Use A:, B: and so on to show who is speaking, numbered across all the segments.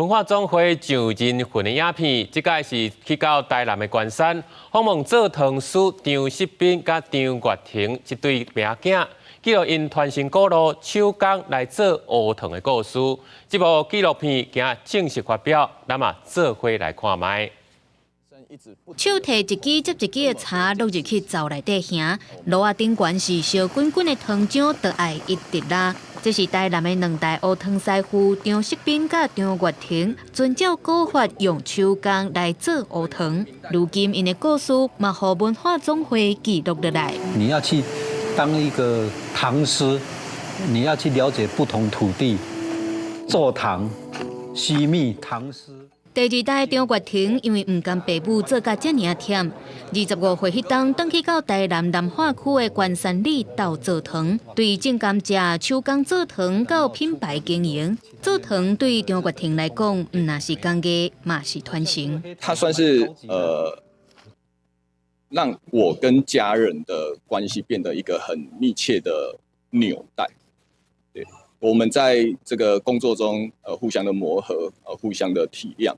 A: 文化總會匠人魂的影片，這擺是去到台南的關山，訪問做糖師張世斌佮張月婷這對父囝，記錄𪜶傳承古老手工來做烏糖的故事。這部紀錄片今仔正式發表，咱嘛做伙來看覓。
B: 手提一支接一支的柴落入去灶內底行，爐仔頂懸是燒滾滾的糖漿，就愛一直拉。這是台南的兩代烏糖師傅張世斌佮張月婷，遵照古法用手工來做烏糖。如今𪜶的故事嘛，予文化總會記錄落來。
C: 你要去當一個糖師，你要去了解不同土地做糖、吸蜜糖師。
B: 第二代張月婷因為毋甘爸母做甲遮爾仔忝，25歲彼冬，轉去到台南南化區的關山里鬥做糖，對種甘蔗、手工做糖到品牌經營，做糖對張月婷來講，毋但是工藝，嘛是傳承。
D: 他算是讓我跟家人的關係變得一個很密切的紐帶。對，我們在這個工作中，互相的磨合，互相的體諒，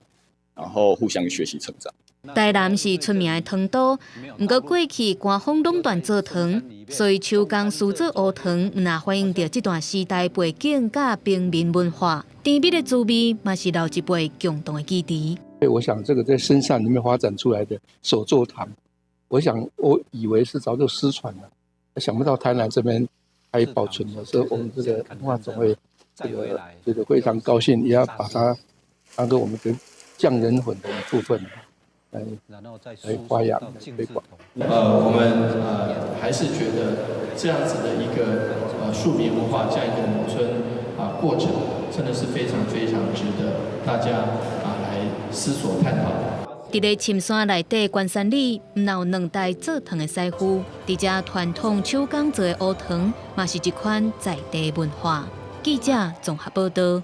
D: 然後互相學習成長。
B: 台南是出名的糖都，毋過過去官方壟斷做糖，所以手工師做烏糖，毋但反映著這段時代背景佮平民文化，甜蜜的滋味嘛是老一輩共同的記憶。
E: 我想這個在深山裡面發展出來的手做糖，我想我以為是早就失傳了，想不到台南這邊還保存了，所以我們這個文化總會這個非常高興，也要把它當做我們的匠人魂的一部分來發揚推廣。
F: 我們還是覺得這樣子的一個庶民文化，這樣一個農村啊過程，真的是非常非常值得大家啊來思索探討。
B: 佇咧深山內底關山里，毋但有兩代做糖的師傅，佇遮傳統手工做的烏糖，嘛是一款在地文化。記者綜合報道。